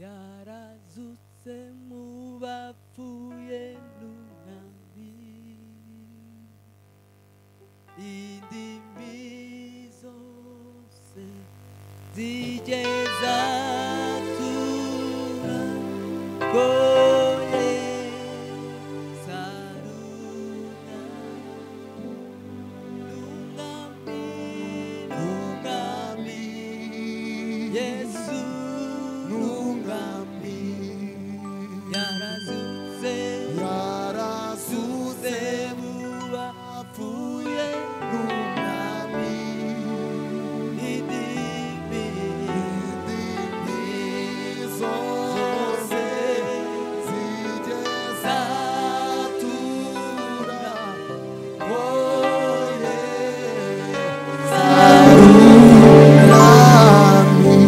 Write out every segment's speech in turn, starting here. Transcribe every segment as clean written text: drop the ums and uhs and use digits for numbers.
Yarazutse mu bapfuye n'umwami, indimi zose zigeza tura ko Yesu ari umwami, n'umwami, Yesu n'umwami, yarazutse, yarazutse mu bapfuye n'umwami, indimi, indimi zose zigeza tura ko Yesu ari umwami.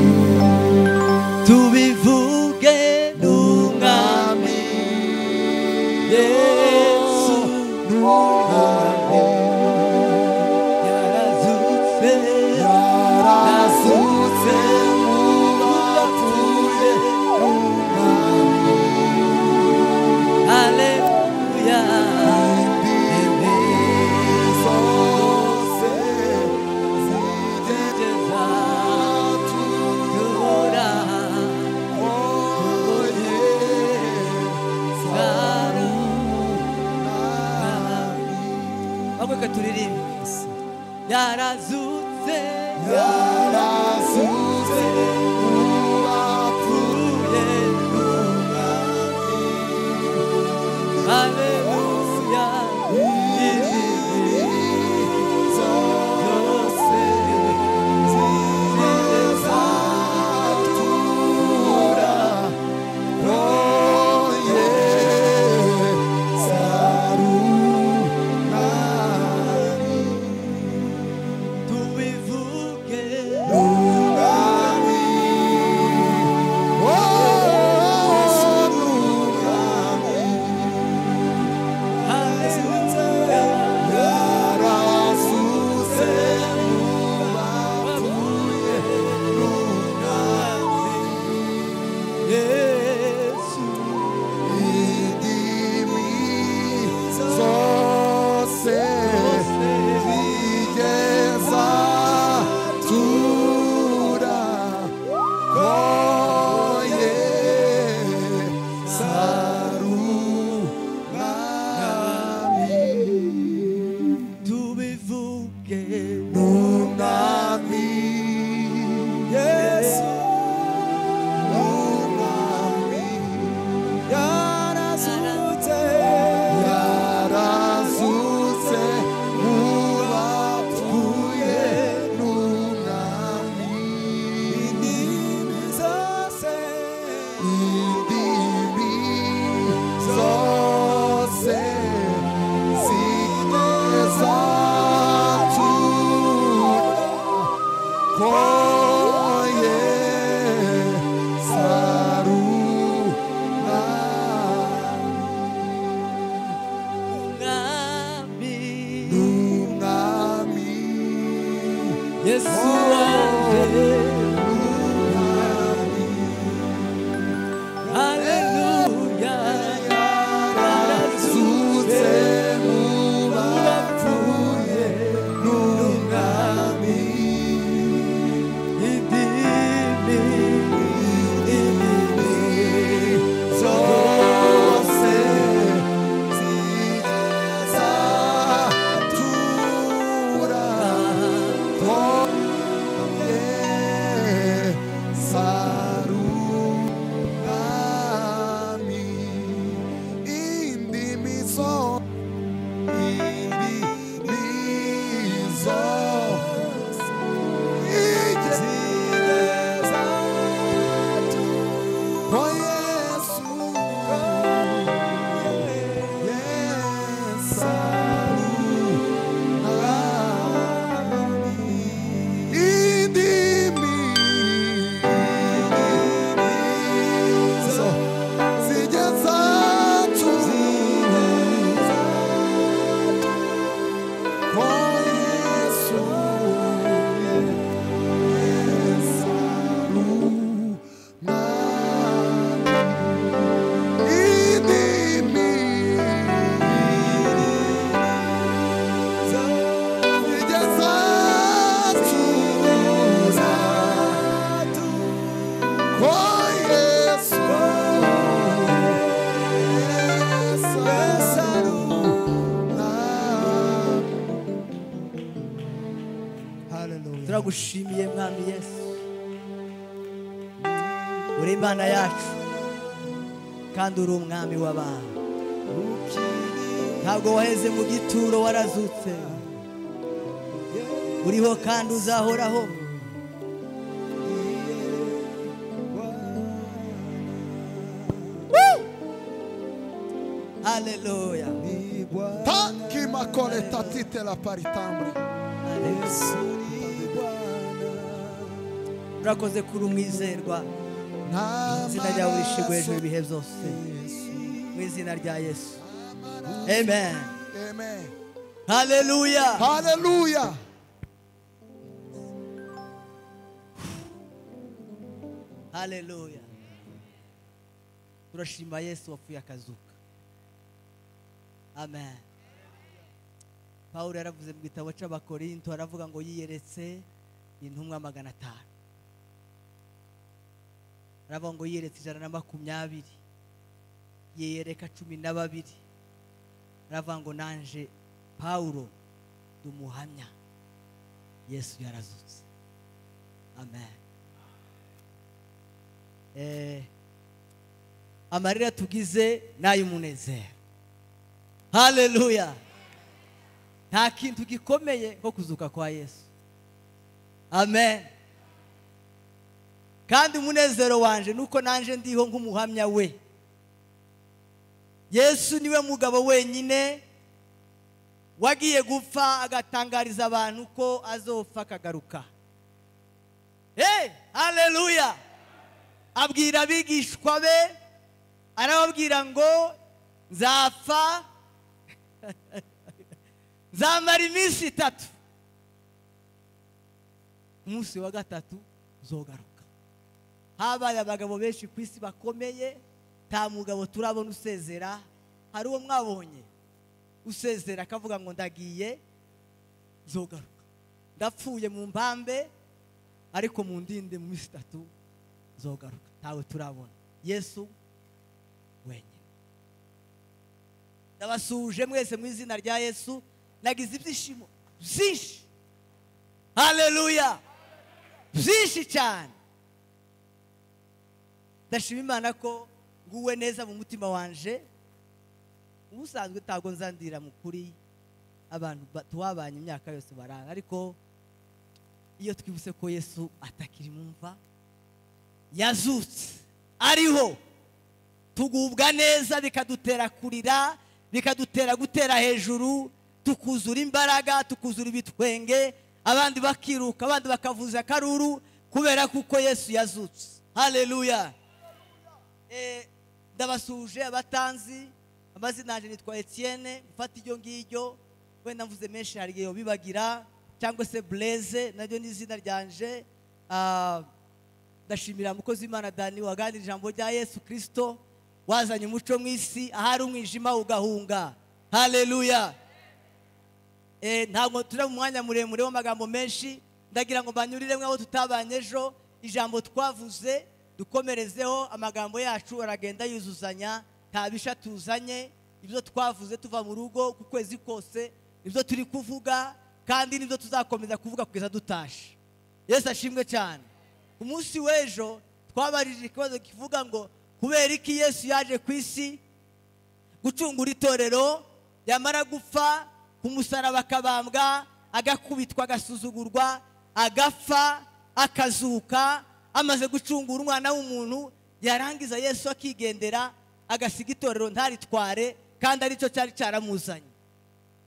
Tubivuge n'umwami, Yesu n'umwami, yarazutse, yarazutse mu bapfuye n'umwami, haleluya. Indimi zose zigeza tura ko Yesu ari umwami. Ahubwo turirimbe yarazutse, yarazutse mu bapfuye n'umwami, haleluya. Indimi zose zigeza tura ko Yesu ari umwami. Tubivuge n'umwami, oh n'umwami, haleluya. Yarazutse mu bapfuye n'umwami, Yesu. Indimi zose zigeza tura ko Yesu ari umwami. Tubivuge n'umwami, Yesu n'umwami, yarazutse, yarazutse mu bapfuye n'umwami, indimi zose, indimi zose zigeza tura ko Yesu ari umwami, n'umwami, Yesu waje n'umwami, haleluya. Yarazutse mu bapfuye n'umwami, indimi, indimi zose zigeza tura ko Yesu ari umwami. Indimi zose, indimi zose zigeza ko Yesu, Yesu ari umwami. Indimi, indimi zigeza tura ko Yesu, Yesu ari umwami. Turagushimiye Mwami Yesu, uri Imana yacu kandi uri umwami w'abantu. Ntabwo waheze mu gituro, warazutse, uriho kandi uzahoraho. Haleluya. Ta kimakole tatite la paritambre. Urakoze kuri umwizerwa, izina ryawe rishigwe hejuru ibihe byose, mu izina rya Yesu. Amen. Amen. Haleluya. Haleluya. Haleluya. Turashima Yesu wapfuye akazuka. Amen. Pawulo yaravuze mu gitabo cy'Abakorinto, aravuga ngo yiyeretse intumwa 500. Aravuga ngo yiyeretse 120, yiyereka 12. Aravuga ngo nanje Pawulo ndumuhamya, Yesu yarazutse. Amen. Amarira tugize n'ay'umunezero. Haleluya. Nta kintu gikomeye nko kuzuka kwa Yesu. Amen. Kandi umunezero wanje nuko nanje ndiho nk'umuhamya we. Yesu niwe mugabo wenyine wagiye gupfa agatangariza abantu ko azopfa akagaruka. Hey, haleluya. Abwira abigishwa be, arababwira ngo nzapfa, nzamara iminsi 3, umunsi wa 3 nzogaruka. Habaye abagabo benshi ku isi bakomeye, nta mugabo turabona usezera. Hari uwo mwabonye usezera akavuga ngo ndagiye nzogaruka, ndapfuye mu mpambe ariko mu ndinde mu minsi 3 nzogaruka. Ntawe turabona, Yesu wenyine. Ndabasuje mwese mu izina rya Yesu. Nagize ibyishimo byinshi. Haleluya. Byinshi cyane. Ndashima Imana ko nguwe neza mu mutima wanje. Ubusanzwe ntago nzandira mu kuri abantu twabanye imyaka yose baranga, ariko iyo twibutse ko Yesu atakiri mu mva, yazutse, ariho, tugubwa neza, bikadutera kurira, bikadutera gutera hejuru, tukuzura imbaraga, tukuzura ibitwenge, abandi bakiruka, abandi bakavuza akaruru kubera kuko Yesu yazutse. Haleluya. Ndabasuje abatanzi, amazina yanjye nitwa Etienne, mfata iryo ngiryo, wenda mvuze menshi hari igihe bibagira, cyangwa se Blaise naryo ni izina ryanje. Ndashimira mukozi w'Imana Dani waganira ijambo rya Yesu Kristo, wazanye umuco mu isi ahari umwijima ugahunga. Haleluya. Ntabwo turi mu mwanya muremure w'amagambo menshi, ndagira ngo banyurire mwabo tutabanye ejo, ijambo twavuze dukomerezeho, amagambo yacu aragenda yuzuzanya, nta bisha tuzanye. Ibyo twavuze tuva mu rugo ku kwezi kose nibyo turi kuvuga, kandi nibyo tuzakomeza kuvuga kugeza dutashe. Yesu ashimwe cyane. Ku munsi w'ejo twabarije ikibazo kivuga ngo kubera iki Yesu yaje ku isi gucungura itorero, yamara gupfa ku musaraba akabambwa, agakubitwa, agasuzugurwa, agapfa, akazuka, amaze gucungura umwana w'umuntu, yarangiza Yesu akigendera, agasiga itorero ntaritware, kandi aricyo cyari cyaramuzanye.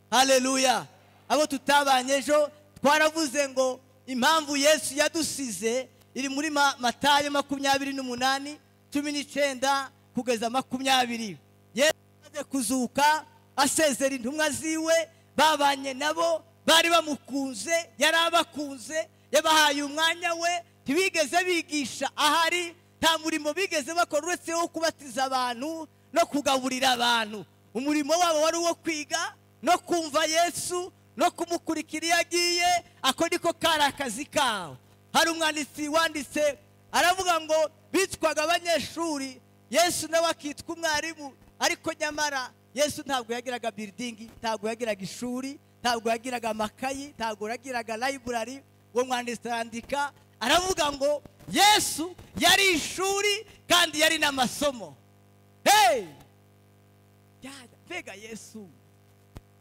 Haleluya. Abo tutabanye ejo twaravuze ngo impamvu Yesu yadusize iri muri Matayo 28 19 kugeza 20. Yesu amaze kuzuka asezera intumwa ziwe, babanye nabo, bari bamukunze, yarabakunze, yabahaye umwanya we, ntibigeze bigisha ahari, nta murimo bigeze bakora uretse wo kubatiza abantu no kugaburira abantu. Umurimo wabo wari uwo kwiga no kumva Yesu no kumukurikira iyo agiye, ako niko kari akazi kawe. Hari umwanditsi wanditse aravuga ngo bitwaga abanyeshuri, Yesu nawe akitwa umwarimu, ariko nyamara Yesu ntabwo yagiraga building, ntabwo yagiraga ishuri, ntabwo yagiraga amakayi, ntabwo yagiraga library. Uwo mwanditsi arandika aravuga ngo Yesu yari ishuri kandi yari n'amasomo. Hey! Mbega Yesu,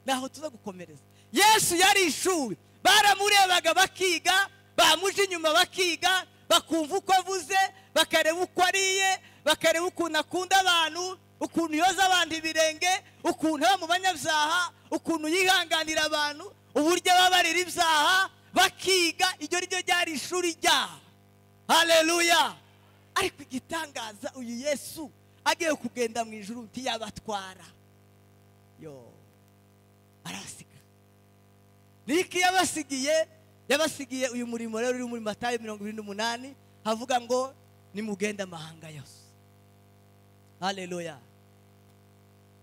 naho tuza gukomereza. Yesu yari ishuri, baramurebaga bakiga, bamuje inyuma bakiga, bakumva uko avuze, bakareba uko ariye, bakareba ukuntu akunda abantu, ukuntu yoza abantu ibirenge, ukuntu aba mu banyabyaha, ukuntu yihanganira abantu, uburyo ababarira ibyaha, bakiga. Iryo ryo ryari ishuri ryabo. Haleluya! Ariko igitangaza, uyu Yesu agiye kugenda mu ijuru ntiyabatwara, yo arasiga. Niki yabasigiye? Yabasigiye uyu murimo rero uri muri Matayo 28, havuga ngo nimugenda amahanga yose. Haleluya!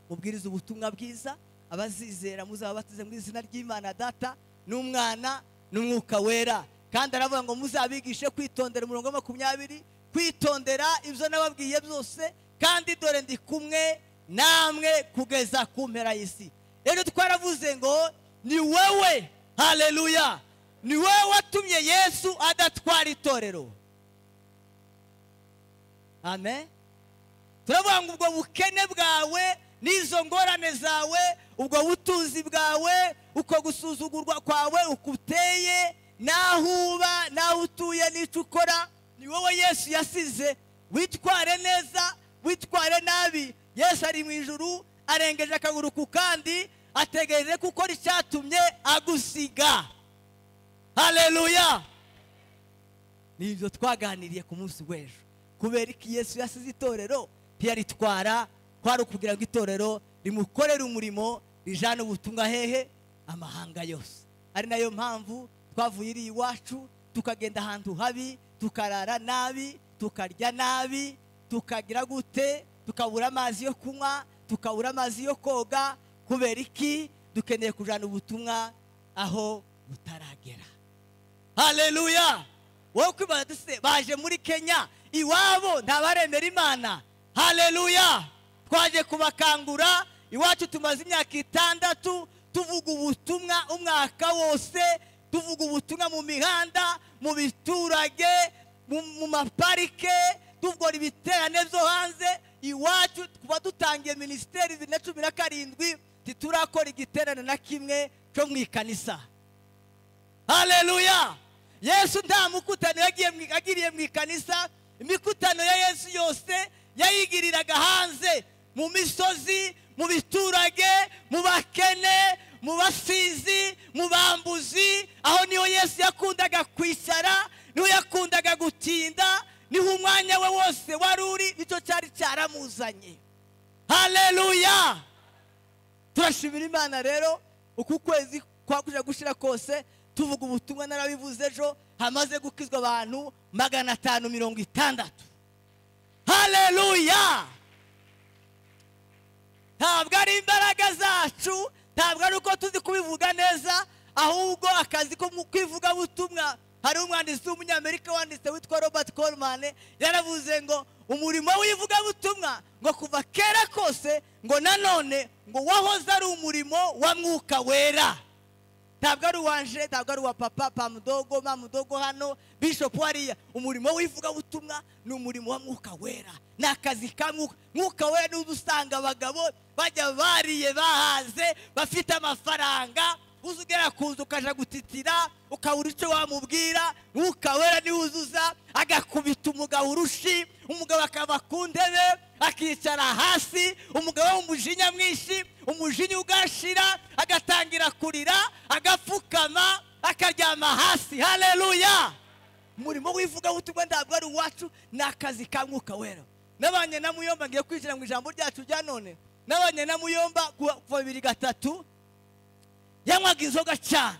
Mubwirize ubutumwa bwiza, abazizera muzababatize mu izina ry'Imana Data n'Umwana n'Umwuka Wera. Kandi aravuga ngo muzabigishe kwitondera, umurongo wa 20, kwitondera ibyo nababwiye byose, kandi dore ndi kumwe namwe kugeza ku mpera y'isi. Rero twaravuze ngo ni wewe, haleluya, ni wewe watumye Yesu adatwara itorero. Amen. Turavuga ngo ubwo bukene bwawe n'izo ngorane zawe, ubwo butunzi bwawe, uko gusuzugurwa kwawe ukuteye, naho uba, naho utuye, n'icyo ukora, ni wowe Yesu yasize. Witware neza, witware nabi, Yesu ari mu ijuru, arengeje akaguru ku kandi, ategereje gukora icyatumye agusiga. Haleluya! Nibyo twaganiriye ku munsi w'ejo. Kubera iki Yesu yasize itorero ntiyaritwara? Kwari ukugira ngo itorero rimukorere umurimo, rijane ubutumwa hehe? Amahanga yose. Ari nayo mpamvu twavuye iri iwacu, tukagenda ahantu habi, tukarara nabi, tukarya nabi, tukagira gute, tukabura amazi yo kunywa, tukabura amazi yo koga. Kubera iki? Dukeneye kujana ubutumwa aho butaragera. Haleluya! Wowe kwibaza se baje muri Kenya iwabo ntabaremera Imana. Haleluya! Twaje kubakangura. Iwacu tumaze imyaka 6 tuvuga ubutumwa umwaka wose, tuvuga ubutumwa mu mihanda, mu biturage, mu maparike, tuvugora ibiterane byo hanze. Iwacu kuba dutangiye ministeri 2017 titurakora igiterane na kimwe cyo mu ikanisa. Haleluya! Yesu nta mukutano yagiriye mu ikanisa. Imikutano ya Yesu yose yayigiriraga hanze, mu misozi, mu biturage, mu bakene, mu basizi, mu bambuzi. Aho niho Yesu yakundaga kwicara, niho yakundaga gutinda, niho umwanya we wose wari uri, nicyo cyari cyaramuzanye. Haleluya! Turashimira Imana rero uku kwezi kwakuja gushira kose tuvuga ubutumwa. Narabivuze ejo, hamaze gukizwa abantu 560. Haleluya! Ntabwo ari imbaraga zacu, ntabwo ari uko tuzi kubivuga neza, ahubwo akazi ko kwivuga butumwa. Hari umwanditsi w'umunyamerika wanditse witwa Robert Coleman, yaravuze ngo umurimo w'ivuga butumwa ngo kuva kera kose ngo nanone ngo wahoze ari umurimo wa Mwuka Wera. Ntabwo ari uwanje, ntabwo ari uwa papa, pamudogo, mamudogo hano, bishop wariya. Umurimo w'ivuga butumwa ni umurimo wa Mwuka Wera. Ni akazi ka Mwuka. Mwuka Wera ni usanga abagabo bajya bariye bahaze, bafite amafaranga, uzugera kuza ukaja gutitira, ukabura icyo wamubwira. Mwuka Wera ni uzuza agakubita umugabo urushi, umugabo akava ku ntebe akicara hasi, umugabo w'umujinya mwinshi, umujinya ugashira, agatangira kurira, agapfukama, akaryama hasi. Haleluya! Umurimo w'ivuga butumwa ntabwo ari uwacu, ni akazi ka Mwuka Wera. Nabanye na Muyomba, ngiye kwinjira mu ijambo ryacu rya none. Nabanye na Muyomba kuva 2003, yanywaga inzoga cyane.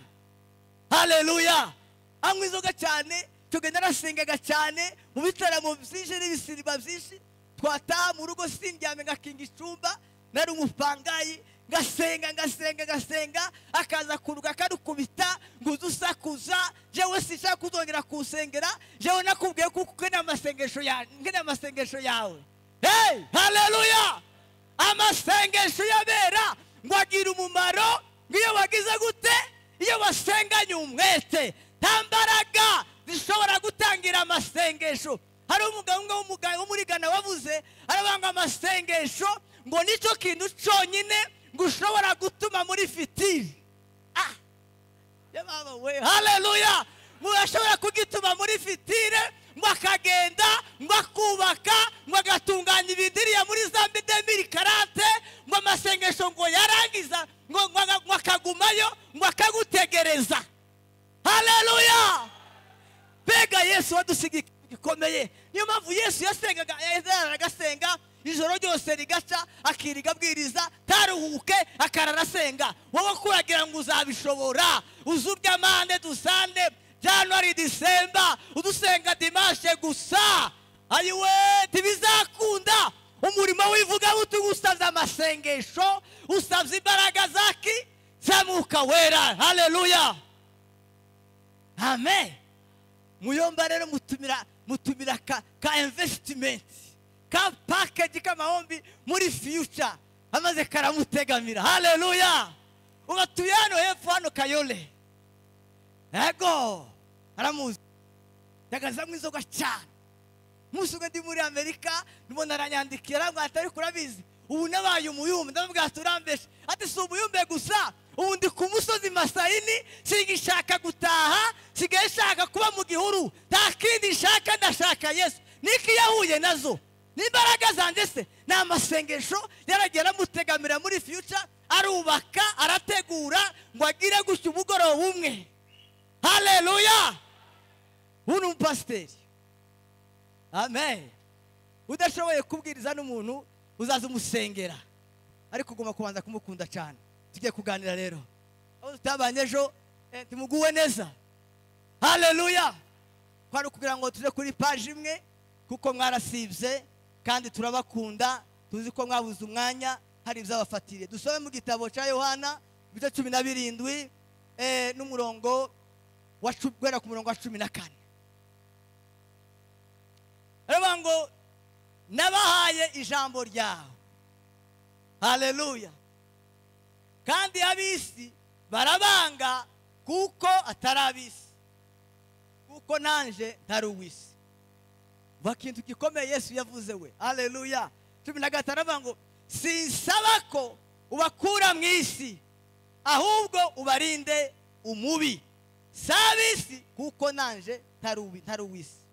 Haleluya! Anywa inzoga cyane, tugenda nasengaga cyane mu bitaramo byinshi n'ibisiriba byinshi. Twataha mu rugo sindyame, ngakinga icumba, nari umupangayi, ngasenga ngasenga ngasenga, akaza kuruga akarukubita, ngo uzusakuza, jewe sinshaka kuzongera kusengera, jewe nakubwiye kuko nkene amasengesho yawe, nkene amasengesho yawe. Hey, haleluya! Amasengesho yabera ngo agira umumaro, ngo iyo wagize gute, iyo wasenganye umwete. Nta mbaraga zishobora gutangira amasengesho. Hari umugabo umwe wo muri Ghana wavuze arabanga amasengesho ngo nicyo kintu cyonyine ngo ushobora gutuma muri fitiri. Yababa we, haleluya! Murashobora kugituma muri fitire ngo akagenda ngo akubaka ngo agatunganya ibindiriya muri Zambia 2040 ngo amasengesho ngo yarangiza ngo akagumayo ngo akagutegereza. Haleluya! Bega Yesu wadusiga gikomeye. Niyo mpamvu Yesu yasengaga, agasenga ijoro ryose rigaca, akiriga abwiriza, taruhuke akararasenga. Wowe kuragira ngo uzabishobora, uzurya amande dusande January December udusenga dimanche gusa, ayiwe tibizakunda. Umurimo w'ivugabutumwa usabye amasengesho, usabye imbaraga zaki zamuka wera. Haleluya, amen. Muyomba rero mutumira ka investment ka package k'amahombi muri future amaze karamutegamira. Haleluya! Ubatuye hano hepfo hano Kayole, ego aramuzi yagazamwe inzoga cyane. Umunsi ndi muri Amerika ndibona aranyandikira arambwira ati ariko urabizi ubu nabaye umuyumbe. Ndamubwira ati urambeshe. Ati si umuyumbe gusa, ubu ndi ku musozi Masayini, singishaka gutaha, sigaye nshaka kuba mu gihuru, nta kindi nshaka, ndashaka Yesu. Niki yahuye nazo n'imbaraga zanjye se ni amasengesho. Yaragiye aramutegamira muri future, arubaka arategura ngo agire gutya umugoroba umwe. Haleluya! Ubu ni umupasiteri. Amen. Udashoboye kubwiriza n'umuntu uzaza umusengera, ariko ugomba kubanza kumukunda cyane. Tugiye kuganira rero aho tutabanye ejo, tumuguwe neza. Haleluya! Kwari kugira ngo tuje kuri page imwe, kuko mwarasibye kandi turabakunda, tuzi ko mwabuze umwanya, hari ibyabafatiriye. Dusome mu gitabo cya Yohana ibice 17 n'umurongo wa guhera ku murongo wa 14. Aravuga ngo nabahaye ijambo ryawe. Haleluya! Kandi ab'isi barabanga kuko atari ab'isi, kuko nanje ntari uw'isi. Bakintu gikomeye Yesu yavuze we. Haleluya! 15 aravuga ngo sinsaba ko ubakura mu isi, ahubwo ubarinde umubi. Si ab'isi kuko nanje ntari uw'isi.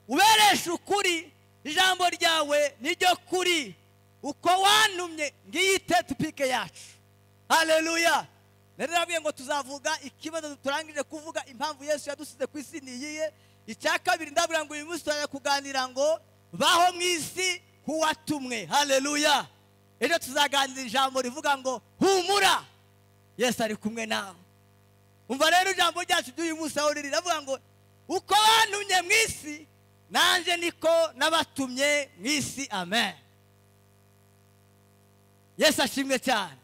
Ubereshe ukuri, ijambo ryawe niryo kuri. Uko wantumye ngiyite tupike yacu. Haleluya! Nari nabwiye ngo tuzavuga ikibazo turangije kuvuga impamvu Yesu yadusize ku isi niyiye. Icya kabiri ndabwira ngo uyu munsi turaza kuganira ngo baho mu isi kuwatumwe. Haleluya! Ejo tuzaganira ijambo rivuga ngo humura, Yesu ari kumwe nawe. Umva rero ijambo ryacu ry'uyu munsi aho riri riravuga ngo uko wantumye mu isi nanje niko nabatumye mu isi. Amen. Yesu ashimwe cyane.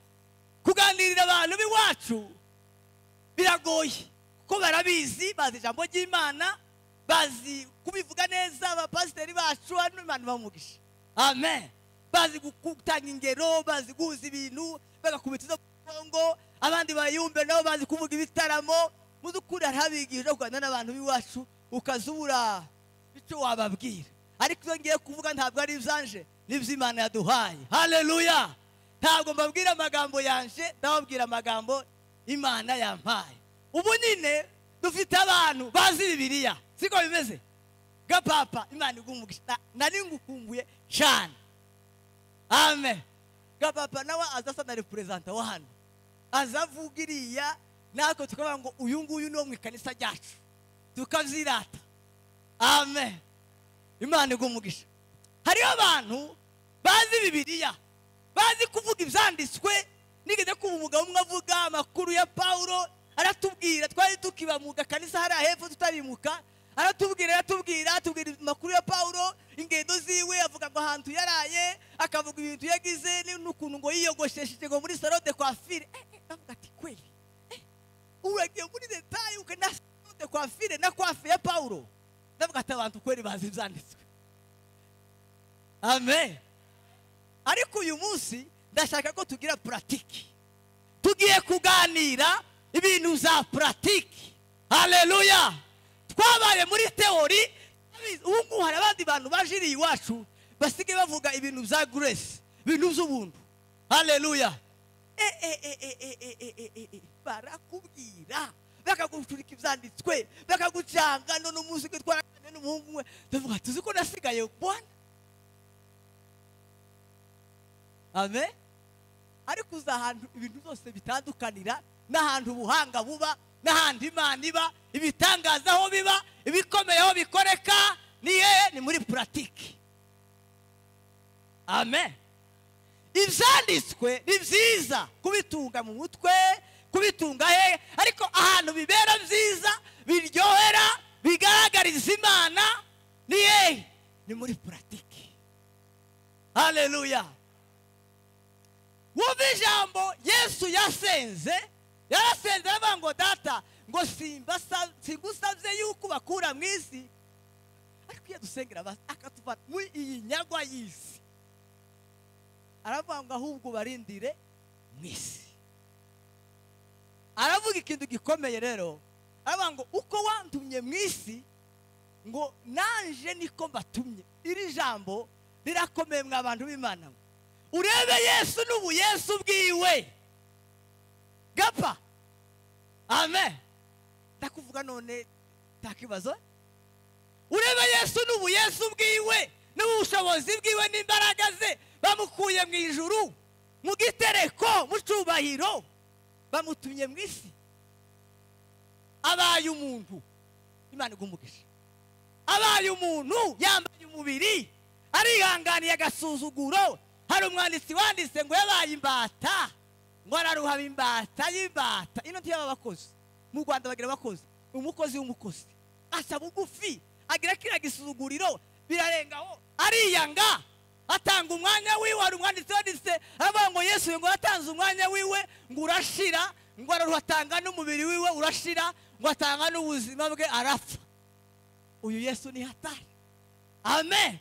Kuganirira abantu b'iwacu biragoye kuko barabizi, bazi ijambo ry'Imana, bazi kubivuga neza. Abapasiteri bacu hano Imana bamugisha. Amen. Bazi gutanga ingero, bazi guhuza ibintu bagakubita izo kongo, abandi bayumbe nabo bazi kuvuga ibitaramo. Mu by'ukuri hariho abigisha kuganira n'abantu b'iwacu ukazubura icyo wababwira, ariko iyo ngiye kuvuga ntabwo ari ibyanje, n'ibyo Imana yaduhaye. Haleluya! Ntabwo mbabwira amagambo yanje, ndababwira amagambo Imana yampaye. Ubu nyine dufite abantu bazi Bibiliya, siko bimeze? Gapapa Imana igumugisha, nari ngukumbuye cyane. Amen. Gapapa nawe azasa na representa wa hano, azavuga iriya, natwe tukavuga ngo uyu nguyu ni wo mu ikanisa ryacu, tukavyirata. Amen. Imana igumugisha. Hariho abantu bazi Bibiliya, bazi kuvuga ibyanditswe. Nigeze kuba umugabo umwe avuga amakuru ya Paulo, aratubwira, twari tukiba mu kanisa hariya hepfo tutarimuka, aratubwira atubwira amakuru ya Paulo, ingendo ziwe, avuga ngo ahantu yaraye, akavuga ibintu yagize n'ukuntu ngo yiyogoshesheje ngo muri salon de coiffure. Ndavuga ati kweli uragiye muri detail ukana salon de coiffure na coiffe ya Paulo. Ndavuga ati abantu kweli bazi ibyanditswe. Amen. Ariko uyu munsi ndashaka ko tugira pratique. Tugiye kuganira ibintu za pratique. Haleluya. Twabaye muri theory. Ubu ngubu hari abandi bantu bajiriye iwacu basigaye bavuga ibintu bya grace, ibintu by'ubuntu. Haleluya. Barakubwira, bakagucurika ibyanditswe, bakagucanga. None umunsi twarakanye n'umuhungu umwe, ndavuga tuzi ko nasigaye bwana. Amen. Ariko uza ahantu ibintu byose bitandukanira, n'ahantu ubuhanga buba, n'ahantu Imana iba, ibitangaza aho biba, ibikomeye aho bikoreka, ni hehe? Ni muri pratique. Amen. Ibyanditswe ni byiza kubitunga mu mutwe, kubitunga hehe, ariko ahantu bibera byiza, biryohera, bigaragariza Imana ni hehe? Ni muri pratique. Haleluya. Wumva ijambo Yesu yasenze, yarasenze aravuga ngo data, ngo singusabye yuko bakura mu isi, ariko iyo dusengera akatuvana muri iyi nyagwa y'isi, aravuga ngo ahubwo barindire mu isi. Aravuga ikintu gikomeye rero, aravuga ngo uko wantumye mu isi, ngo nanje niko mbatumye. Iri jambo rirakomeye mwa bantu b'Imana. Urebe Yesu n'ubu Yesu bwiwe gapfa. Amen. Ndakuvuga none takibazo. Urebe Yesu n'ubu Yesu bwiwe n'ubushobozi bwiwe n'imbaraga ze, bamukuye mu ijuru mu gitereko mu cyubahiro, bamutumye mu isi, abaye umuntu. Imana igumugisha. Abaye umuntu, yambaye umubiri, arihanganiye agasuzuguro. Hari umwanditsi wanditse ngo yabaye imbata, ngo araruhaba imbata y'imbata. Ino ntiyaba abakozi mu Rwanda, bagira abakozi, umukozi w'umukozi aca bugufi, agira kiriya gisuzuguriro, birarengaho, ariyanga, atanga umwanya wiwe. Hari umwanditsi wanditse aravuga ngo Yesu ngo yatanze umwanya wiwe ngo urashira, ngo araruha atanga n'umubiri wiwe urashira, ngo atanga n'ubuzima bwe arapfa. Uyu Yesu ni hatari. Amen.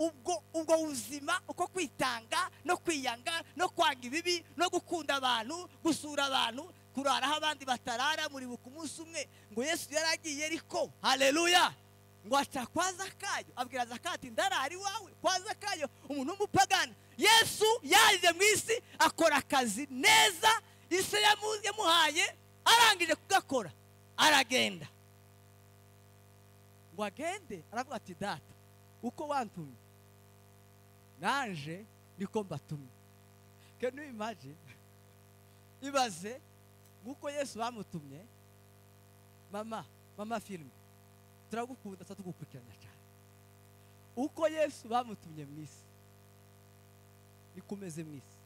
Ubwo ubuzima, uko kwitanga no kwiyanga no kwanga ibibi no gukunda abantu, gusura abantu, kurara aho abandi batarara. Muribuka umunsi umwe ngo Yesu yaragiye ariko, haleluya, ngo aca kwa Zakayo, abwira Zakayo ati ndarara iwawe kwa Zakayo, umuntu w'umupagani. Yesu yaje mu isi akora akazi neza ise yamuhaye, arangije kugakora aragenda. Ngo agende aravuga ati data, uko wantumye nanje niko mbatumye. Can you imagine? Ibaze nkuko Yesu bamutumye. Mama filme, turagukunda tugukurikirana cyane. Uko Yesu bamutumye mu isi niko umeze mu isi.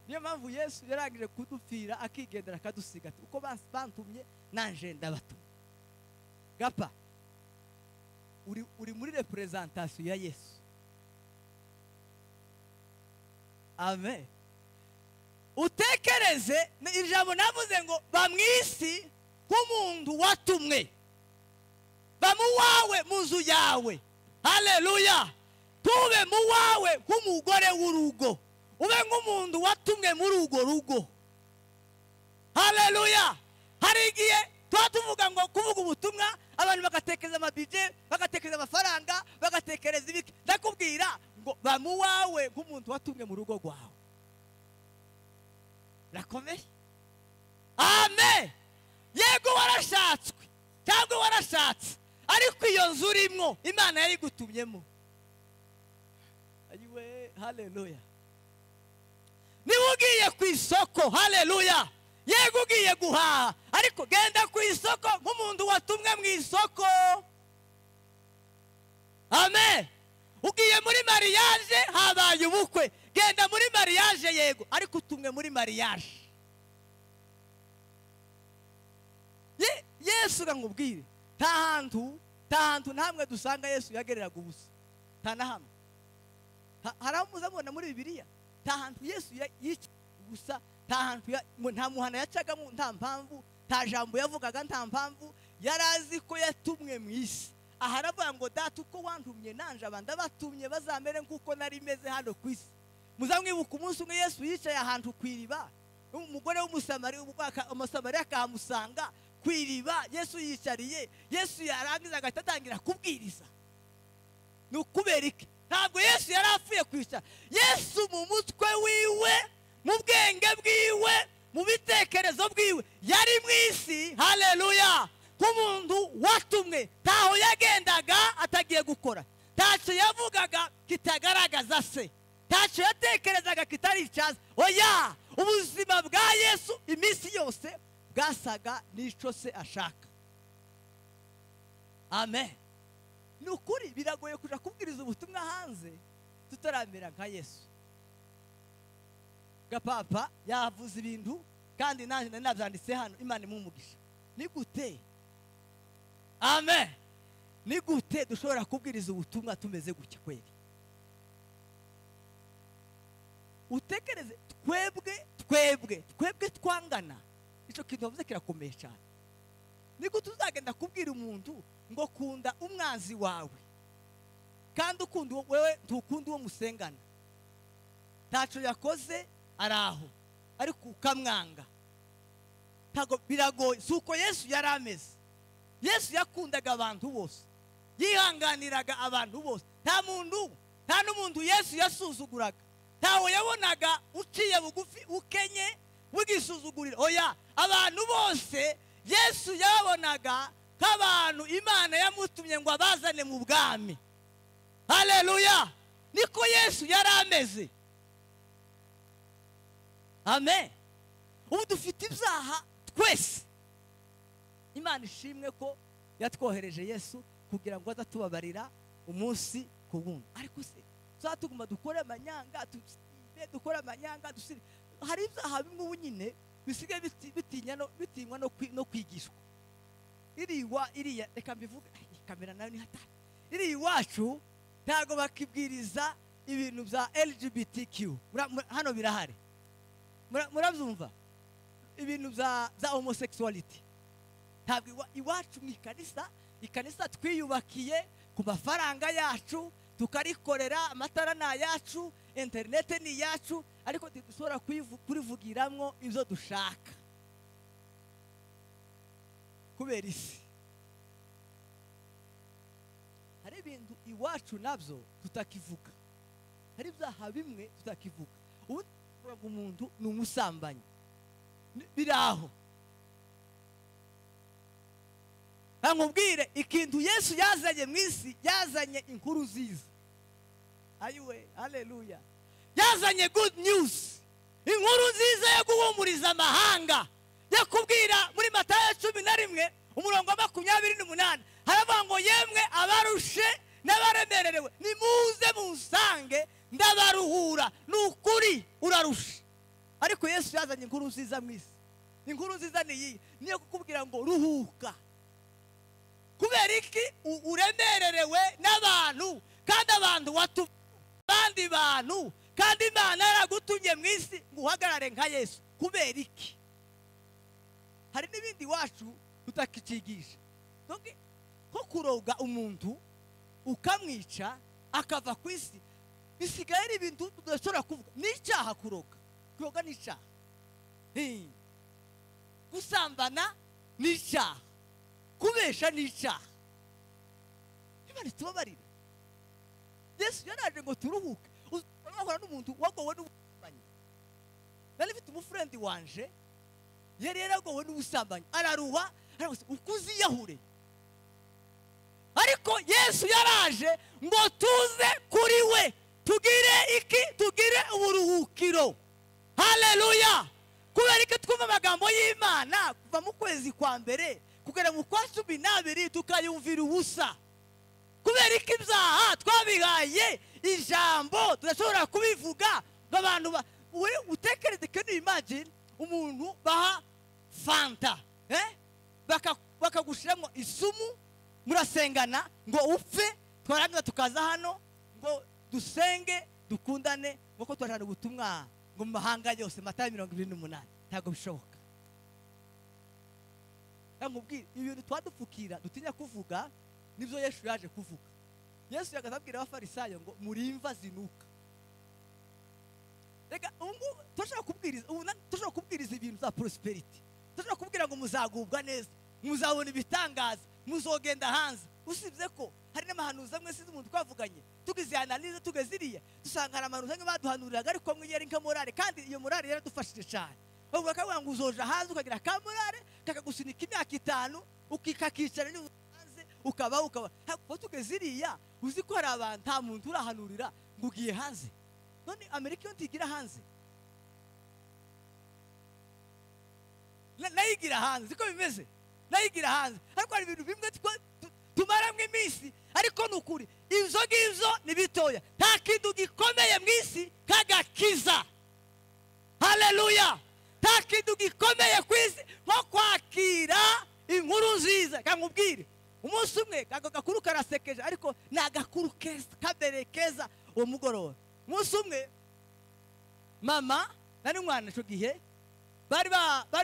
Niyo mpamvu Yesu yarangije kudupfira akigendera akadusiga ati uko bantumye nanje ndabatumye. Gapa, uri muri representation ya Yesu. Amen. Utekereze ijambo navuze ngo bamwisi nk'umuntu watumwe, bamuwawe mu nzu yawe. Haleluya. Tube muwawe nk'umugore w'urugo, ube nk'umuntu watumwe muri urwo rugo. Haleluya. Hari igihe tuba tuvuga ngo kuvuga ubutumwa, abantu bagatekereza amabije, bagatekereza amafaranga, bagatekereza ibiki. Ndakubwira ngo bamuwawe nk'umuntu watumwe mu rugo rwawe. Rakomeye. Amen. Yego warashatswe cyangwa warashatse, ariko iyo nzu urimo Imana yayigutumyemo. Ayiwe, haleluya. Niba ugiye ku isoko, haleluya, yego ugiye guhaha, ariko genda ku isoko nk'umuntu watumwe mu isoko. Amen. Ugiye muri mariage, habaye ubukwe, genda muri mariage yego, ariko utumwe muri mariage. Yesu ngubwire, nta hantu ntamwe dusanga Yesu yagereraga ubusa, nta na hamwe. Hari aho muzabona muri Bibiliya, nta hantu Yesu yicaye ubusa, nta hantu, nta muhana yacagamo, nta mpamvu, nta jambo yavugaga, nta mpamvu. Yari azi ko yatumwe mu isi. Aha aravuga ngo data uko wantumye nanje abandi abatumye bazamere nk'uko nari meze hano ku isi. Muzamwibuka umunsi umwe Yesu yicaye ahantu ku iriba, Umugore w'Umusamariya akahamusanga ku iriba, Yesu yicariye, Yesu yarangiza agahita atangira kubwiriza. Ni ukubera iki? Ntabwo Yesu yari apfuye kwicara. Yesu mu mutwe wiwe, mu bwenge bwiwe, mu bitekerezo bwiwe, yari mu isi, haleluya, nk'umuntu watumwe. Ntaho yagendaga atagiye gukora, ntacyo yavugaga kitagaragaza se, ntacyo yatekerezaga kitari icyaza. Oya, ubuzima bwa Yesu iminsi yose bwasaga n'icyo se ashaka. Amen. Ni ukuri biragoye kuja kubwiriza ubutumwa hanze tutaramera nka Yesu. Gapapa yavuze ibintu kandi nanjye nari nabyanditse hano, Imana imumugisha. Ni gute? Amen. Ni gute dushobora kubwiriza ubutumwa tumeze gutya kweli? Utekereze twebwe twangana. Icyo kintu bavuze kirakomeye cyane. Ni gute uzagenda kubwira umuntu ngo kunda umwanzi wawe, kandi ukunda wewe ntukunda uwo musengana? Ntacyo yakoze araho, ariko ukamwanga. Ntago biragoye. Si uko Yesu yari ameze. Yesu yakundaga abantu bose, yihanganiraga abantu bose. Nta muntu, nta n'umuntu Yesu yasuzuguraga. Ntawe yabonaga uciye bugufi, ukenye, wigisuzugurira. Oya, abantu bose Yesu yabonaga nk'abantu Imana yamutumye ngo abazane mu bwami. Haleluya. Niko Yesu yari ameze. Amen. Ubu dufite ibyaha twese. Imana ishimwe ko yatwohereje Yesu kugira ngo azatubabarira umunsi ku wundi. Ariko se tuzatuguma dukore amanyanga, dusibe dukore amanyanga, dusibe. Hari ibyaha bimwe ubu nyine bisigaye bitinywa no kwigishwa. Iriya reka mbivuge, kamera nayo ni hatari. Iri iwacu ntago bakibwiriza ibintu bya LGBTQ. Hano birahari. Murabyumva? Ibintu bya homosexuality. Ntabwo iwacu mu ikanisa twiyubakiye ku mafaranga yacu, tukarikorera, amatara ni ayacu, interinete ni iyacu, ariko dushobora kurivugiramwo ibyo dushaka kubera isi. Hari ibintu iwacu nabyo tutakivuga, hari ibyaha bimwe tutakivuga. Ubu umuntu ni umusambanyi, biraho. Nkubwire ikintu Yesu yazanye mu isi, yazanye inkuru nziza. Ayiwe, haleluya. Yazanye good news, inkuru nziza yo guhumuriza amahanga, yo kubwira muri Matayo 11 umurongo wa 28 haravuga ngo yemwe abarushe n'abaremererewe nimuze munsange ndabaruhura. Ni ukuri urarusha, ariko Yesu yazanye inkuru nziza mu isi. Inkuru nziza ni iyi, niyo kukubwira ngo ruhuka. Kubera iki uremererewe n'abantu, kandi abantu abandi bantu, kandi Imana yaragutumye mu isi ngo uhagarare nka Yesu? Kubera iki? Hari n'ibindi iwacu tutakikigisha. Nko kuroga umuntu ukamwica akava ku isi, bisigaye ari ibintu tudashobora kuvuga. Ni icyaha kuroga. Kuroga ni icyaha. Gusambana ni icyaha. Kubesha ni icyaha. Imana itubabarire. Yesu yaraje ngo turuhuke. Uzahura n'umuntu wagowe n'ubusambanyi. Nari mfite umufrendi wanje yari yaragowe n'ubusambanyi, araruha, aravuga ukuziyahure. Ariko Yesu yaraje ngo tuze kuri we, tugire iki? Tugire uburuhukiro. Haleluya. Kubera iki twumva amagambo y'Imana kuva mu kwezi kwa mbere kugera mu kwa 12 tukayumvira ubusa? Kubera iki ibyaha twabihaye ijambo tudashobora kubivuga ngo abantu utekereze? Can you imagine umuntu baha fanta, bakagushiramo isumu, murasengana ngo upfe, twarangiza tukaza hano ngo dusenge dukundane ngo twajana ubutumwa ngo mu mahanga yose, Matayo 28. Ntabwo bishoboka. Nkubwire ibintu twadupfukira dutinya kuvuga, nibyo Yesu yaje kuvuga. Yesu yakazabwira abafarisayo ngo muri imva zinuka. Reka ubu turashaka kubwiriza, ubu turashaka kubwiriza ibintu za prosperity, turashaka kubwira ngo muzagubwa neza, muzabona ibitangaza, muzogenda hanze. Usibye ko hari n'amahanuzi amwe sizi umuntu twavuganye, tugize analyse tugeze iriya, dusanga hari amahanuzi amwe baduhanuriraga ariko amwe yari nka morale, kandi iyo morale yaradufashije cyane. Bavuga ko ngo uzoja hanze ukagira ka morale kakagusunika imyaka 5 ukikakicara ni hanze ukaba ukaba. Tugeze iriya uzi ko hari abantu nta muntu urahanurira ngo ugiye hanze. None Amerika yo ntigira hanze, nayigira hanze, siko bimeze, nayigira hanze. Ariko hari ibintu bimwe tumaramwe iminsi, ariko nukuri ibyo ngibyo ni bitoya. Nta kintu gikomeye mu isi kagakiza. Haleluya! Nta kintu gikomeye ku isi nko kwakira inkuru nziza. Kankubwire, umunsi umwe ako gakuru karasekeje, ariko ni agakuru keza kabereye keza uwo mugoroba. Umunsi umwe mama nari mwana ico gihe, bari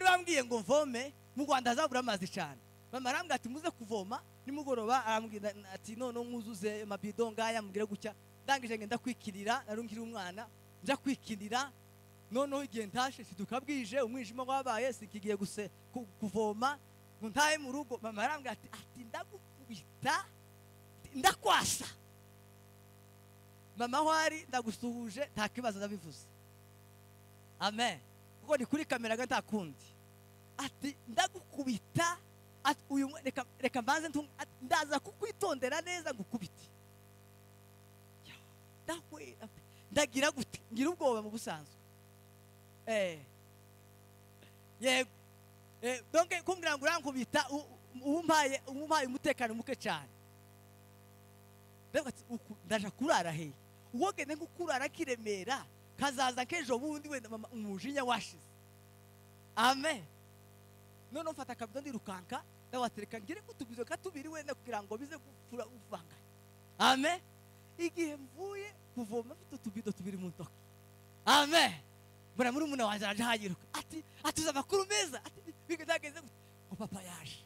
bambwiye ngo mvome mu Rwanda hazabura amazi cyane. Mama arambwira ati muze kuvoma nimugoroba, arambwira ati none nkuzuze amabido ngaya mugire gutya. Ndangije ngenda kwikirira, narungiri umwana nja kwikirira. Noneho igihe ntashe sidukabwije umwijima wabaye, sikigiye guse kuvoma ngo ntahe mu rugo. Mama arambwira ati ndagukubita ndakwasa. Mama wari ndagusuhuje nta kibazo ndabivuze. Amen. Kuko ni kuri kamera ga ntakundi. Ati ndagukubita, ati uyu reka mbanze ndaza kukwitondera neza ngukubite. Ndahwera ndagira gute, ngira ubwoba mu busanzwe. Yego. Donc kumbwira ngo urankubita umpaye umutekano muke cyane. Ndaja kurara he, uwogende ngukurara kiremera kazaza kejo bundi wenda mama umujinya washize. Amen. None mfata akabido ndirukanka ndawatereka ngire kutubizo katubiri wenda kugira ngo bize gupfura uvanga. Amen. Igihe mvuye kuvoma mfite utubido tubiri mu ntoki. Amen. Mbona muri muna wanje araje hayiruka ati atuza amakuru meza, ati bigeze ngo papa yaje.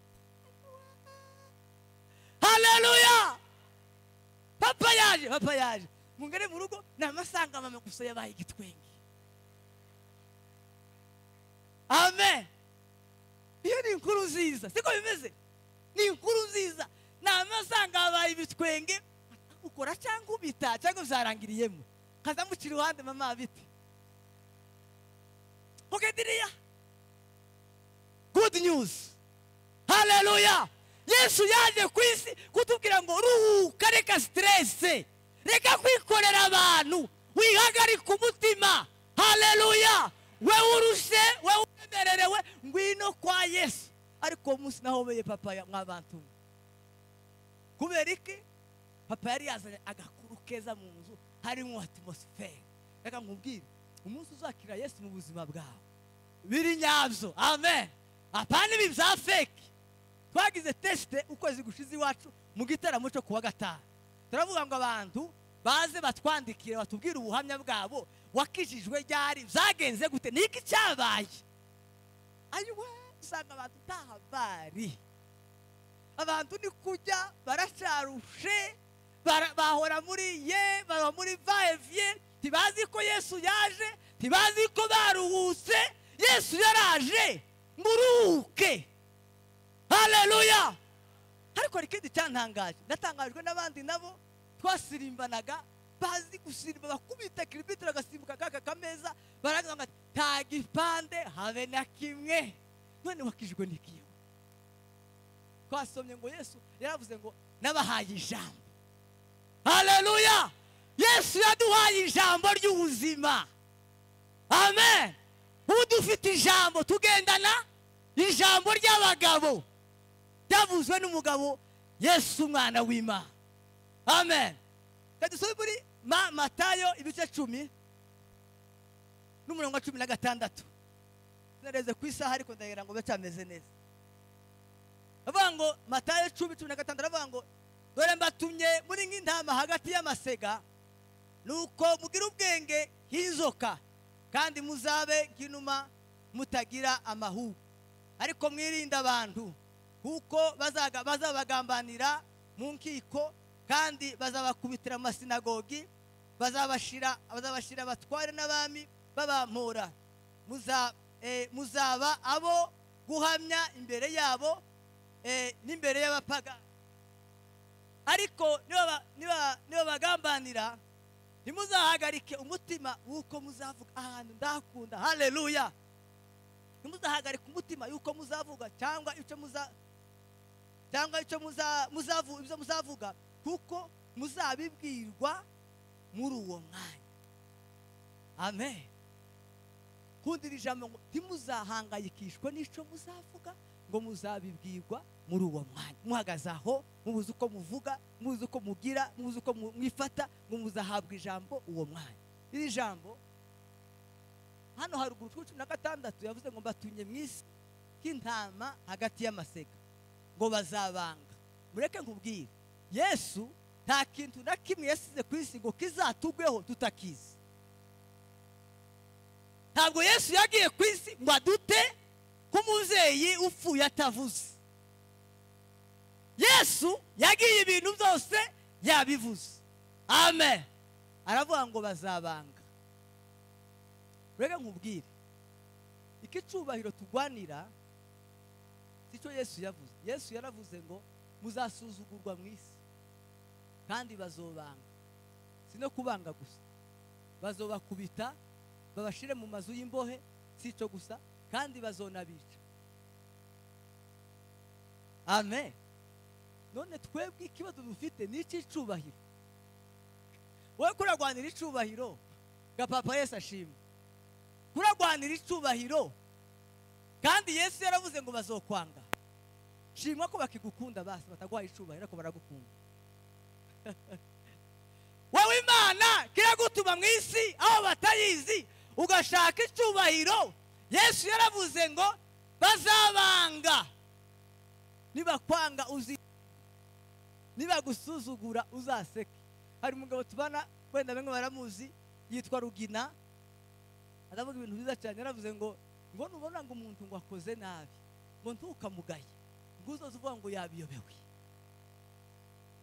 Haleluya! Papa yaje, papa yaje. Mungere mu rugo namasanga mama gusa yabaye igitwenge. Amen. Iyo ni inkuru nziza, siko bimeze? Ni inkuru nziza. Namasanga abaye ibitwenge, ukora cyangwa ubita cyangwa uzarangiriyemo. Kaza mucira iruhande mama bite. Okediria. Good news. Haleluya. Yesu yaje ku isi kutubwira ngo ruhuka, reka stress, reka kwikorera abantu, wihagarika umutima. Haleluya. We urushe, we uremererewe, ngwino kwa Yesu. Ariko umunsi nahobeye papa mwabantu. Kubera iki? Papa yari yazanye agakuru keza mu nzu, harimo atmosphere. Reka nkubwire, umunsi uzakira Yesu mu buzima bwawe biri nyabyo. Amen. Apana ibi bya fake. Twagize teste ukwezi gushize iwacu mu gitaramo cyo kuwa gatanu. Turavuga ngo abantu baze batwandikire batubwire ubuhamya bwabo, wakijijwe ryari, byagenze gute, niki cyabaye. Ayiwe, usanga abantu tahabari, abantu ni kujya baracarushe, bahora muri ye, baba muri va-et-vient, ntibazi ko Yesu yaje, ntibazi ko baruhutse. Yesu yaraje muruhuke. Haleluya. Ariko ikindi cyantangaje, natangajwe n'abandi nabo twasirimbanaga, bazi gusirimba bakubita kiribitira agasimbuka kaka kameza, baravuga ngo nta gipande habe na kimwe. None wakijwe n'ikiyo? Twasomye ngo Yesu yaravuze ngo nabahaye ijambo. Haleluya. Yesu yaduhaye ijambo ry'ubuzima. Amen. Udufite ijambo tugendana, ijambo ry'abagabo ryavuzwe n'umugabo Yesu umwana w'Imana. Amen. Kadusome muri Matayo ibice 10 n'umurongo wa 16. Nareze ku isaha ariko ndagira ngo bacameze neza. Avuga ngo Matayo 10:16 avuga ngo dore mbatumye muri nk'intama hagati y'amasega, nuko mugira ubwenge nk'inzoka, kandi muzabe nk'inuma mutagira amahu. Ariko mwirinda abantu, kuko bazabagambanira mu nkiko, kandi bazabakubitira mu masinagogi, bazabashira abatware n'abami babampora. Muzaba abo guhamya imbere yabo n'imbere y'abapaga. Ariko niba bagambanira, ntimuzahagarike umutima w'uko muzavuga. Ahantu ndakunda, haleluya. Ntimuzahagarike umutima y'uko muzavuga cyangwa icyo muzavuga, kuko muzabibwirwa muri uwo mwanya. Amen. Kundi ijambo ngo ntimuzahangayikishwe n'icyo muzavuga, ngo muzabibwirwa muri uwo mwanya. Muhagaze aho, mubuze uko muvuga, mubuze uko mugira, mubuze uko mwifata, ngo muzahabwa ijambo uwo mwanya. Iri jambo hano haruguru 16 yavuze ngo mbatunye mu isi k'intama hagati y'amasega, ngo bazabanga. Mureke nkubwire, Yesu nta kintu na kimwe yasize ku isi ngo kizatugweho tutakizi. Ntabwo Yesu yagiye ku isi ngo adute k'umubyeyi upfuye atavuze. Yesu yagiye ibintu byose yabivuze. Amen. Aravuga ngo bazabanga. Reka nkubwire, iki cyubahiro tugwanira sicyo Yesu yavuze. Yesu yaravuze ngo muzasuzugurwa mu isi kandi bazobanga. Si no kubanga gusa, bazobakubita, babashire mu mazu y'imbohe, si cyo gusa, kandi bazonabica. Amen. None twebwe ikibazo dufite ni iki cyubahiro. Wowe kuragwanira icubahiro ga papa Yesu ashimwe. Kuragwanira icubahiro kandi Yesu yaravuze ngo bazokwanga. Shimwa ko bakigukunda basi batagwaye icubahiro ko baragukunda. Wowe Imana kiragutuma mu isi aho batayizi ugashaka icubahiro. Yesu yaravuze ngo bazabanga. Nibakwanga uzi, nibagusuzugura uzaseke. Hari umugabo tubana wenda bamwe baramuzi yitwa Rugina, aravuga ibintu byiza cyane. Yaravuze ngo nubona ngo umuntu ngo akoze nabi ngo ntukamugaye, ngo uzoze uvuga ngo yabiyobewe.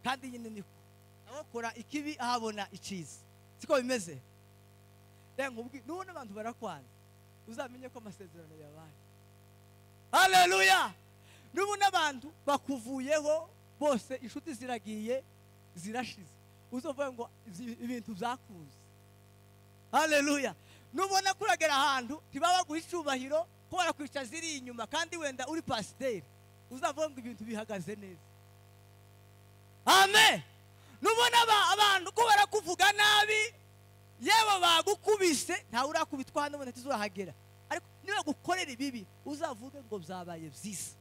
Kandi nyine niko awakora ikibi ahabona iciza, siko bimeze. Reka nkubwire, nubona abantu barakwanza uzamenye ko amasezerano yabaye. Haleluya. Nubona abantu bakuvuyeho bose, inshuti ziragiye zirashize, uzovuga ngo ibintu byakuze. Haleluya. Nubona kuragera ahantu ntibaba guha icubahiro ko barakwica ziri inyuma kandi wenda uri pasiteri, uzavuga ngo ibintu bihagaze neza. Amen. Nubona abantu ko barakuvuga nabi, yewe bagukubise, ntawe urakubitwa hano ubona tuzahagera, ariko niba gukorera ibibi uzavuge ngo byabaye byiza.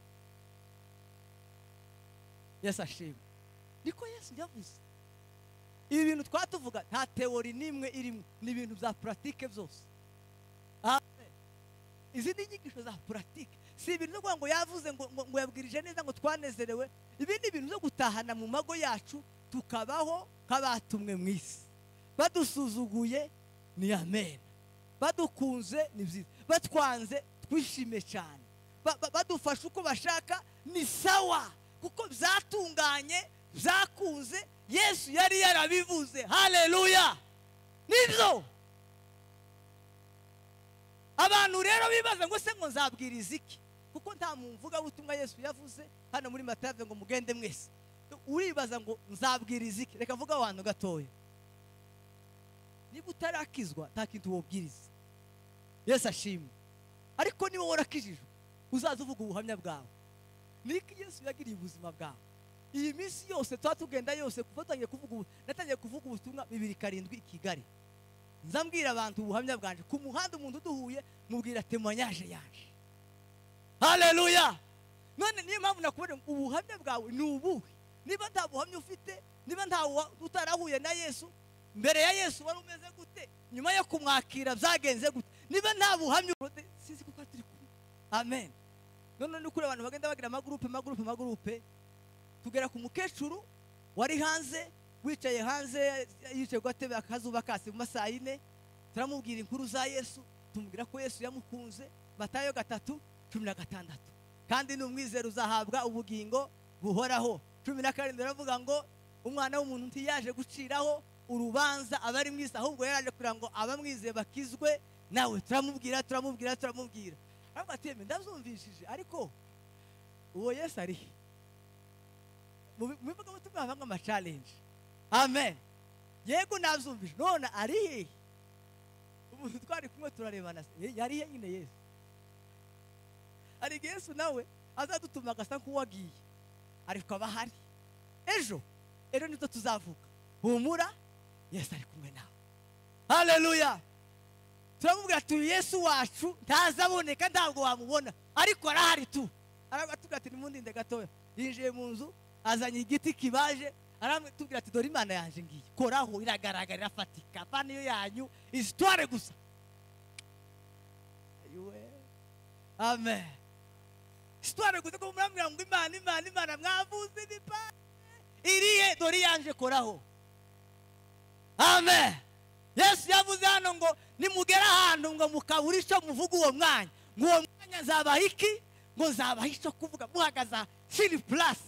Yesu ashimwe. Niko Yesu yavuze. Ibi bintu twatuvuga nta teori nimwe irimo, ni ibintu bya pratique byose. Amen. Izi ni inyigisho za pratique, si ibintu byo ngo yavuze ngo yabwirije neza ngo twanezerewe. Ibi ni ibintu byo gutahana mu mago yacu tukabaho kabatumwe mu isi. Badusuzuguye ni amen, badukunze ni byiza, batwanze twishime cyane, badufasha uko bashaka ni sawa, kuko byatunganye byakunze. Yesu yari yarabivuze. Haleluya. Nibyo. Abantu rero bibaza ngo se ngo nzabwiriza iki, kuko nta mumvuga butumwa Yesu yavuze hano muri Matayo ngo mugende mwese. Uribaza ngo nzabwiriza iki? Reka mvuga abantu gatoya. Niba utarakizwa nta kintu wobwiriza. Yesu ashimwe. Ariko niba warakijijwe uzaza uvuga ubuhamya bwawe. Niki Yesu yagiriye ubuzima bwawe. Iyi minsi yose twatugenda yose kuva tangiye kuvuga, natangiye kuvuga ubutumwa 2007 i Kigali. Nzambwira abantu ubuhamya bwanje ku muhanda, umuntu duhuye mubwira témoignage yanje. Haleluya. None niyo mpamvu nakubona ubuhamya bwawe ni ubuhe. Niba nta buhamya ufite, niba nta utarahuye na Yesu, mbere ya Yesu wari umeze gute, nyuma yo kumwakira byagenze gute? Niba nta buhamya sinzi kuko turi kumwe. Amen. None nukuri abantu bagenda bagira amagroupe amagroupe amagroupe. Tugera ku mukecuru wari hanze, wicaye hanze yicaye gatebe akazuba kasi mu masaha 4, turamubwira inkuru za Yesu, tumubwira ko Yesu yamukunze. Matayo 3:16. Kandi n'umwizero uzahabwa ubugingo buhoraho. 17 aravuga ngo umwana w'umuntu ntiyaje guciraho urubanza abari mwisi, ahubwo yaraje kugira ngo abamwizeye bakizwe Nawe turamubwira turamubwira turamubwira. Aravuga ati ndabyumvishije ariko uwo Yesu ari mu bivuga havamo ama challenge. Amen. Yego nabyumvishije none ari he? Umuntu twari kumwe turarebana yari he nyine Yesu. Ari Yesu nawe azadutuma agasa nk'uwagiye ariko aba ahari. Ejo ejo nibwo tuzavuga humura Yesu ari kumwe nawe. Haleluya. Turamubwira ati Yesu wacu ntazaboneka ntabwo wamubona ariko arahari tu. Aratubwira ati nimundinde gatoya. Yinjiye mu nzu azanye igiti kibaje aramutubwira ati dore Imana yanje ngiye koraho iragaragara irafatika pa niyo yanyu histoire gusa. Ayuwe. Amen. Histoire gusa ko muramubwira ngo Imana Imana Imana mwavuze ibipa irihe dore yanje koraho. Amen. Yesu yavuze hano ngo nimugera ahantu ngo mukabura icyo muvuga uwo mwanya, ngo uwo mwanya nzabaha iki? Ngo nzabaha icyo kuvuga muhagaza siri plus.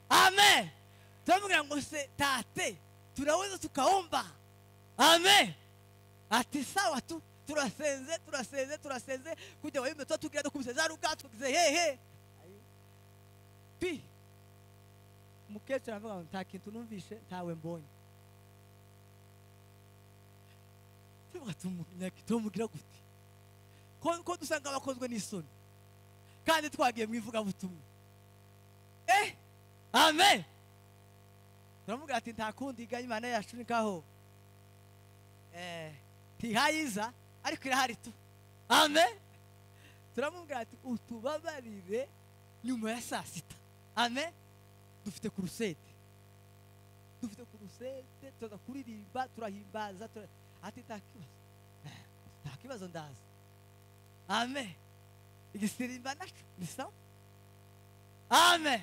Amen. Turamubwira ngo se tate tunaweza tukaomba. Amen. Ati sawa tu turasenze turasenze turasenze kujya wayimbe tugira dukubise za ruka tugize hehe. Pi mukecuru aravuga ngo nta kintu numvishe ntawe mbonye. Tumugira gute ko dusanga abakozwe n'isoni kandi twagiye mu ivugabutumwa. Amen. Turamubwira ati nta kundi ga Imana yacu nikaho ntihayiza ariko irahari tu. Amen. Turamubwira ati utubabarire nyuma ya saa sita. Amen. Dufite kurusede, dufite kurusede tuza kuririmba turahimbaza ati nta kibazo nta kibazo ndaza. Amen. Igisirimba naco ni sawa. Amen.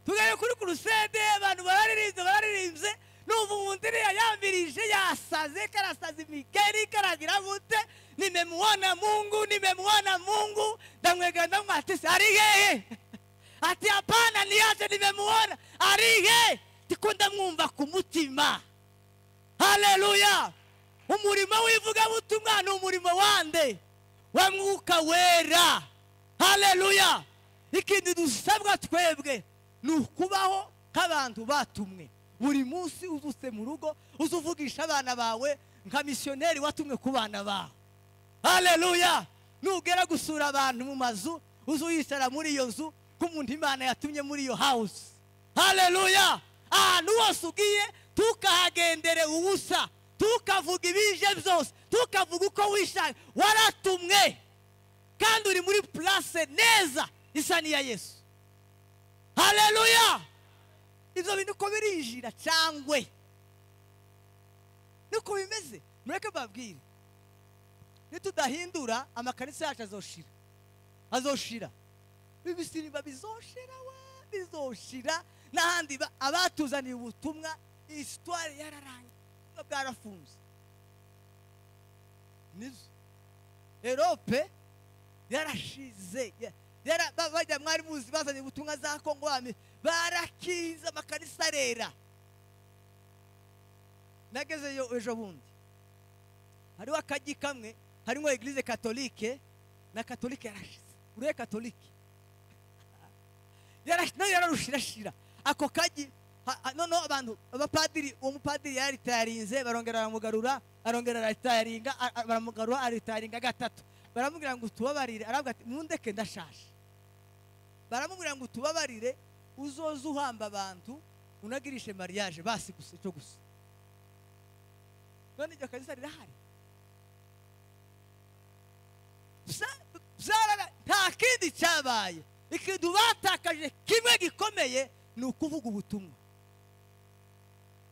Tugere kuri kurusede abantu bararirimbye bararirimbye n'ubu umuntu yambirije yasaze karasaze imigeri karagira gute nimemuona Mungu nimemuona Mungu ndamwegera ndamwati ari hehe? Ati hapana niache nimemuona ari he? Tikunda mwumva ku mutima. Haleluya. Umurimo w'ivugabutumwa ni umurimo wande wa Mwuka Wera. Haleluya. Ikindi dusabwa twebwe ni ukubaho nk'abantu batumwe. Buri munsi uzuse mu rugo uzuvugisha abana bawe nka missionnaire watumwe ku bana bawe. Haleluya. Nugera gusura abantu mu mazu uzuyicara muri iyo nzu k'umuntu Imana yatumye muri iyo house. Haleluya. Ahantu hose ugiye tukahagendere ubusa, tukavuga ibije byose, tukavuga uko wishaka. Waratumwe kandi uri muri place neza isa n'iya Yesu. Haleluya. Ibyo bintu uko birinjira cyangwe niko bimeze. Mureke babwire, nitudahindura amakanisa yacu azoshira, azoshira ibisirimba bizoshira wa bizoshira n'ahandi abatuzaniye ubutumwa histoire yararangiye bwarafunze. Nizo Europe yarashize bajya mwari muzi bazanye ubutumwa za Kongo barakiza amakanisa rera. Nagezeyo ejo bundi hariho akagi kamwe harimo eglise catholique na catholique yarashize. Uriye catholique yararushirashira ako kagi. Noneho abantu abapadiri, uwo mupadiri yaritarinze barongera baramugarura, arongera aritaringa baramugarura, aritaringa gatatu. Baramubwira ngo tubabarire, aravuga ati mundeke ndashaje. Baramubwira ngo tubabarire uzoza uhamba abantu unagirishe mariage basi gusa icyo gusa. None iryo kanisa rirahari nta kindi cyabaye. Ikintu batakaje kimwe gikomeye ni ukuvuga ubutumwa.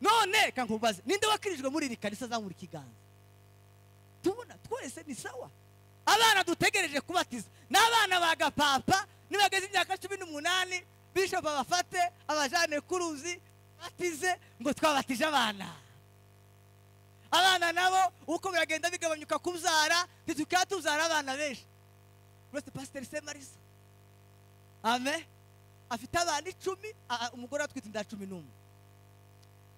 None kankubaze ninde wakirijwe muri iri kanisa zamura ikiganza? Tubona twese ni sawa. Abana dutegereje kubatiza n'abana ba gapapa nibageze imyaka 18 bishop abafate abajane kuruzi batize ngo twabatije abana. Abana nabo uko biragenda bigabanyuka kubyara ntitukatuzara abana benshi. Uretse Pastor Semarisa. Amen. Afite abana 10, umugore atwite inda 11.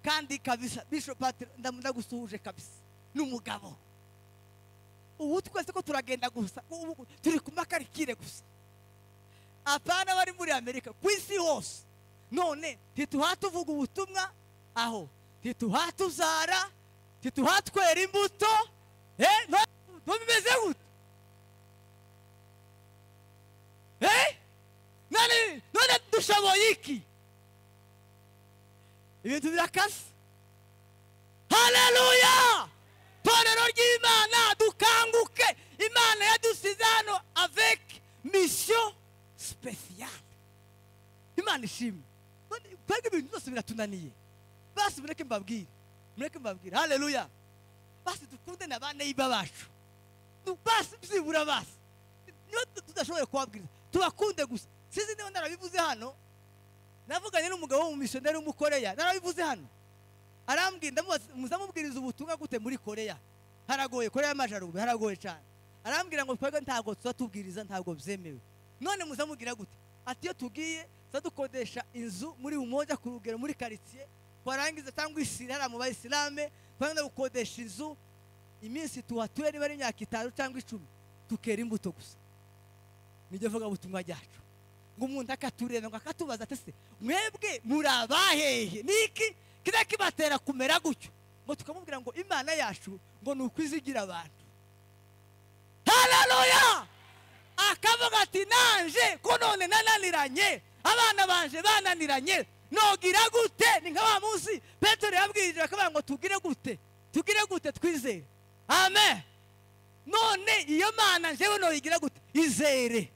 Kandi kabisa Bishop Patrick ndagusuhuje kabisa n'umugabo. Ubu twese ko turagenda gusa, ubu turi ku makarikire gusa. Apana bari muri Amerika, ku isi hose. None ntituhatuvuga ubutumwa aho, ntituhatuzara, ntituhatwera imbuto, no bimeze gute? None dushoboye iki? Ibintu birakase. Haleluya! Torero ry'Imana dukanguke. Imana yadusize hano avec mission spéciale. Imana ishimwe. Twebwe ibintu byose biratunaniye. Basi mureke mbabwire. Mureke mbabwire. Haleluya. Basi dukunde na ba neighbor bacu. Basi byibura basi. Niba tudashoboye kubabwiriza, tubakunde gusa. Sinzi niba narabivuze hano. Navuganye n'umugabo w'umumissionnaire w'Umukoreya. Narabivuze hano. Arambwira ndamubaza muzamubwiriza ubutumwa gute muri Korea? Haragoye, Korea y'Amajyaruguru haragoye cyane. Arambwira ngo twebwe ntabwo tuzatubwiriza, ntabwo byemewe. None muzamubwira gute? Ati iyo tugiye tuzadukodesha inzu muri Umoja ku rugero muri quartier, twarangiza cyangwa isirara mu bayisilamu, twarangiza gukodesha inzu iminsi tuhatuye niba ari imyaka 5 cyangwa 10 tukera imbuto gusa. Nijye vuga ubutumwa ryacu. Ngo umuntu akatureba ngo akatubaza ati se mwebwe muri abahehe niki kira kibatera kumera gutyo? Ngo tukamubwira ngo Imana yacu ngo ni ukwizigira abantu. Haleluya! Akavuga ati nanje ko none nananiranye, abana banje bananiranye, nogira gute? Ni nka wa munsi Petero yabwirije akavuga ngo tugire gute? Tugire gute twizere? Amen. None iyo Mana njewe noyigira gute? Izere.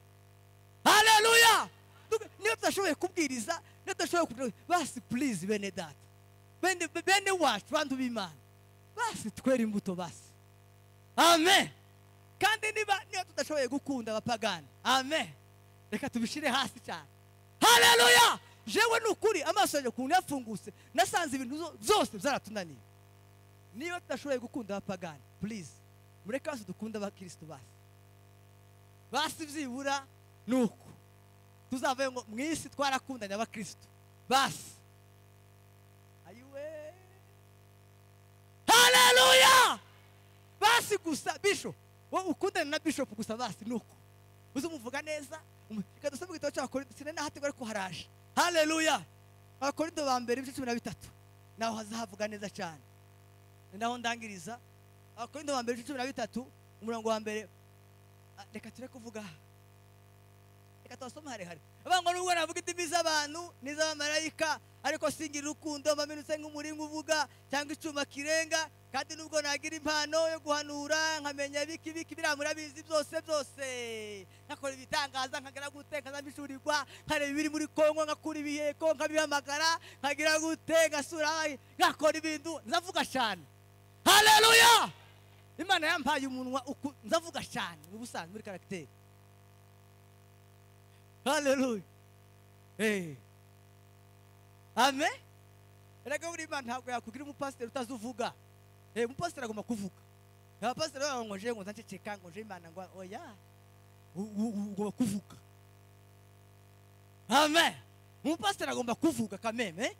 Haleluya! Niba tudashoboye kubwiriza, niba tudashoboye kubwiriza, basi please bene data, bene wacu bantu b'Imana, basi twere imbuto basi. Amen. Kandi niba tudashoboye gukunda abapagani, amen, reka tubishire hasi cyane. Haleluya! Jewe nukuri amaso yanjye ukuntu yafungutse, nasanze ibintu byose byaratunaniye. Niba tudashoboye gukunda abapagani, please mureke basi dukunde abakristo basi. Basi byibura nuko tuzavayo ngo mu isi twarakundanye abakristo basi. Ayiwe, haleluya! Basi gusa bishop, wowe ukundana na bishop gusa basi nuko uzumuvuga neza. Reka dusome igitabo cy'Abakorinto, sinanahategwa ariko haraje. Haleluya! Abakorinto ba mbere ibice 13 naho hazahavuga neza cyane. Naho ndangiriza Abakorinto ba mbere ibice 13 umurongo wa mbere. Reka ture kuvuga, reka tubasome harehare. Abango nubwo navuga indimi z'abantu n'iz'abamarayika, ariko singira urukundo, mbamenutse nk'umuringa uvuga cyangwa icyuma kirenga. Kandi nubwo nagira impano yo guhanura nkamenya biki biki biramura bizi byose byose, nkakora ibitangaza, nkagira gute, nkazamishurirwa, nkareba ibiri muri Kongo, nkakura ibiheko, nkabihamagara, nkagira gute, ngasura, nkakora ibintu, nzavuga cyane. Haleluya! Imana yampaye umunwa nzavuga cyane mu busanzwe muri caractère. Haleluya! Amen. Erega buri Imana ntabwo yakugira umupasiteri utazuvuga. Umupasiteri agomba kuvuga. Abapasiteri baba ngo je ngo nzaceceka ngo je Imana ngo oya, ugomba kuvuga. Amen. Umupasiteri agomba kuvuga kameme,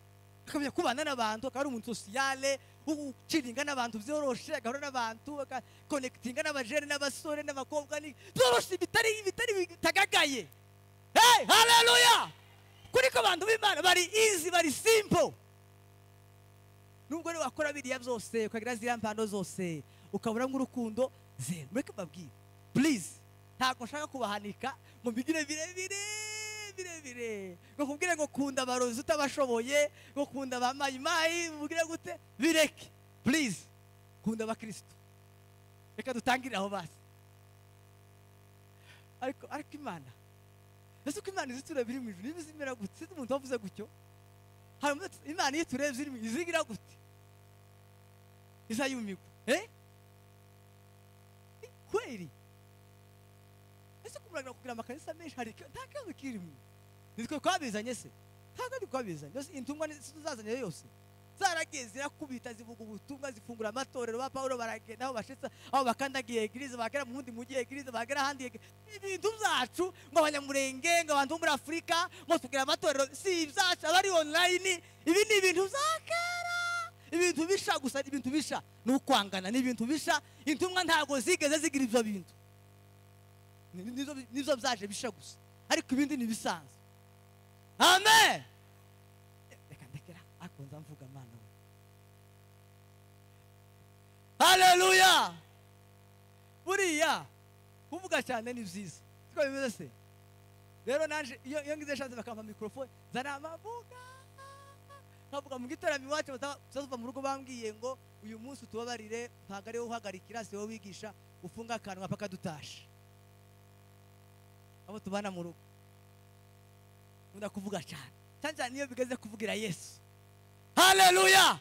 akamenya kubana n'abantu, akaba ari umuntu sociale, uciringa n'abantu byoroshe, agahura n'abantu, akakonekitinga n'abajene n'abasore n'abakobwa, ni byoroshe bitari bitagagaye. Hey, haleluya! Kuri ko abantu b'Imana bari easy, bari simple. Nubwo rero wakora biriya byose, ukagira ziriya mpano zose, ukabura nk'urukundo zero. Mureke mbabwire, please, ntabwo nshaka kubahanika ngo mbigire birebire birebire, ngo kubwire ngo kunda abarozi utabashoboye, ngo kunda abamayimayi, mubwire gute, bireke. Please, kunda abakristo. Reka dutangire aho basi. Ariko Imana, ese uko Imana izitura biri mu ijuru, niba izimera gute? Sinzi umuntu wavuze gutyo. Hari Imana iyo turebye iri mu izigira gute? Izayumigwa. Kweri. Ese kumuragira kugira amakanisa menshi hari nta kibazo kirimo. Nitwe twabizanye se? Ntabwo ari twabizanye. Yose intumwa zazanye yose. Zaragiye zirakubita zivuga ubutumwa, zifungura amatorero. Ba Paulo baragenda aho bashitsa, aho bakandagiye eglise, bagera mu wundi mujyi eglise, bagera ahandi. Ibintu byacu ngo abanyamurenge, ngo abantu muri Afrika, ngo tugira amatorero, si ibyacu abari online. Ibi ni ibintu bya kera. Ibintu bisha gusa, ibintu bisha ni ukwangana, ni ibintu bisha. Intumwa ntago zigeze zigira ibyo bintu, nizo byaje bisha gusa, ariko ibindi ni bisanzwe. Amen. Reka ndekera akunza mvuga mana we. Haleluya. Buriya kuvuga cyane ni byiza, siko bimeze se? Rero nanje iyo ngize chance bakampa microphone zana amavuga nkavuga mu gitaramo iwacu, batava mu rugo bambwiye ngo uyu munsi tubabarire, ntabwo ari wowe uhagarikira, si wowe wigisha, ufunga akanwa paka dutashe. Abo tubana mu rugo nkunda kuvuga cyane cyane cyane iyo bigeze kuvugira Yesu. Haleluya.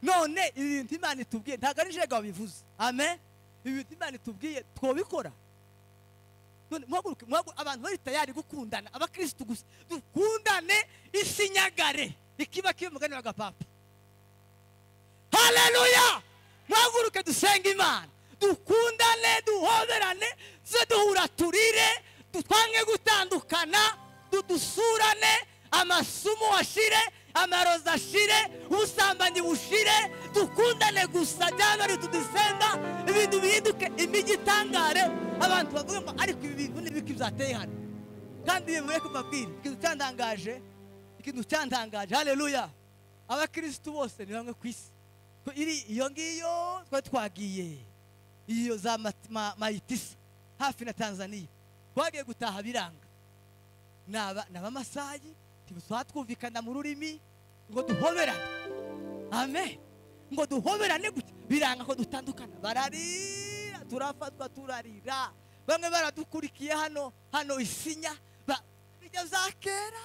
None ibintu Imana itubwiye ntabwo ari jega wabivuze. Amen. Ibintu Imana itubwiye twobikora. None muhaguruke, abantu bari tayari gukundana, abakristo gusa dukundane, isi nyagare ikiba kiba mugani wa gapapa. Haleluya. Muhaguruke dusenge Imana, dukundane, duhoberane, tuze duhura turire, dutwange gutandukana, dusurane, amasumu ashire, amaroza ashire, ubusambanyi bushire, dukundane gusa. January to December ibintu bihinduke, imijyi itangare, abantu bavuga ngo ariko ibi bintu n'ibiki byateye hano. Kandi yewe kubabwira ikintu cyantangaje, ikintu cyantangaje. Haleluya. Abakristo bose ni bamwe ku isi. Iri iyo ngiyo twari twagiye iyo za Maitisa hafi na Tanzania, twagiye gutaha biranga, n'abamasayi twumvikana mu rurimi ngo duhoberane. Amen. Ngo duhoberane gutya biranga ko dutandukana, bararira, turafatwa turarira, bamwe baradukurikiye hano hano isinya bijya za kera.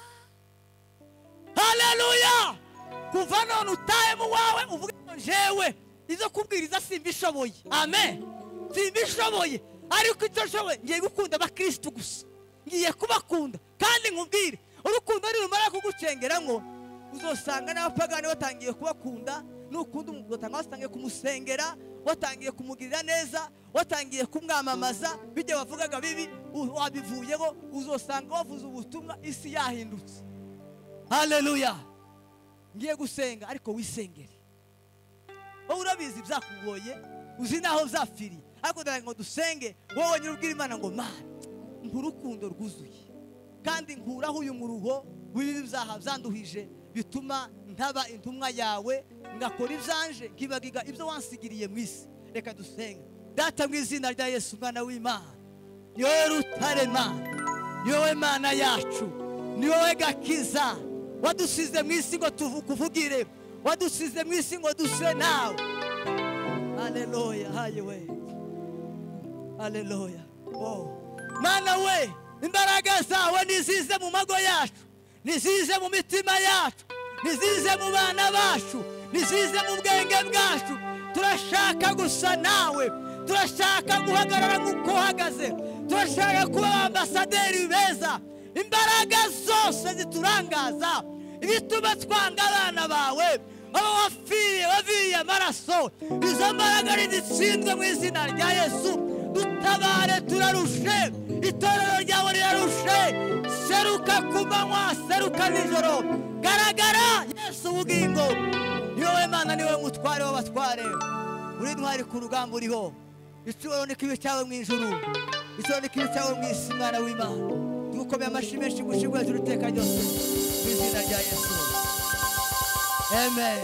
Haleluya. Kuva none utahe mu wawe uvuge ngo jewe izo kubwiriza simbishoboye. Amen. Simbishoboye, ariko icyo nshoboye ngiye gukunda abakristo gusa, ngiye kubakunda. Kandi nkubwire, urukundo nirumara kugucengera ngo uzosanga n'abapagani batangiye kubakunda. Nukunda umuntu watangiye kumusengera, watangiye kumugirira neza, watangiye kumwamamaza, bijye wavugaga bibi wabivuyeho, uzosanga wavuze ubutumwa isi yahindutse. Haleluya. Ngiye gusenga ariko wisengere. Wowe urabizi byakugoye, uzi naho byapfiriye, ariko ndagira ngo dusenge. Wowe nyine ubwira Imana ngo Mana, mpa urukundo rwuzuye, kandi nkuraho uyu muruho w'ibi byaha byanduhije bituma ntaba intumwa yawe, ngakora ibyanje nkibagiga ibyo wansigiriye mu isi. Reka dusenge. Data mu izina rya Yesu mwana w'Imana, ni wowe rutare Mana, ni wowe Mana yacu, ni wowe gakiza wadusize mu isi ngo tukuvugire, wadusize mu isi ngo duse nawe. Haleluya. Hayewe. Haleluya. Oh Mana we, imbaraga zawe nizize mu mago yacu, nizize mu mitima yacu, nizize mu bana bacu, nizize mu bwenge bwacu. Turashaka gusa nawe, turashaka guhagarara nk'uko uhagaze, turashaka kuba ambasaderi beza. Imbaraga zose ziturangaza, ibituma twanga abana bawe, abo wapfiriye waviriye amaraso, izo mbaraga nizitsindwe mu izina rya Yesu. Dutabare, turarushe, itorero ryawe rirarushe. Seruka ku manywa, seruka nijoro, garagara Yesu ubugingo. Ni wowe Mana, ni wowe mutware w'abatware, uri intwari ku rugamba uriho. Icyubahiro ni kibe cyawe mu ijuru, icyubahiro ni kibe cyawe mu isi, mwana w'Imana. Tugukomeye amashyi menshi, gushimwa hejuru iteka ryose mu izina rya Yesu. Amen.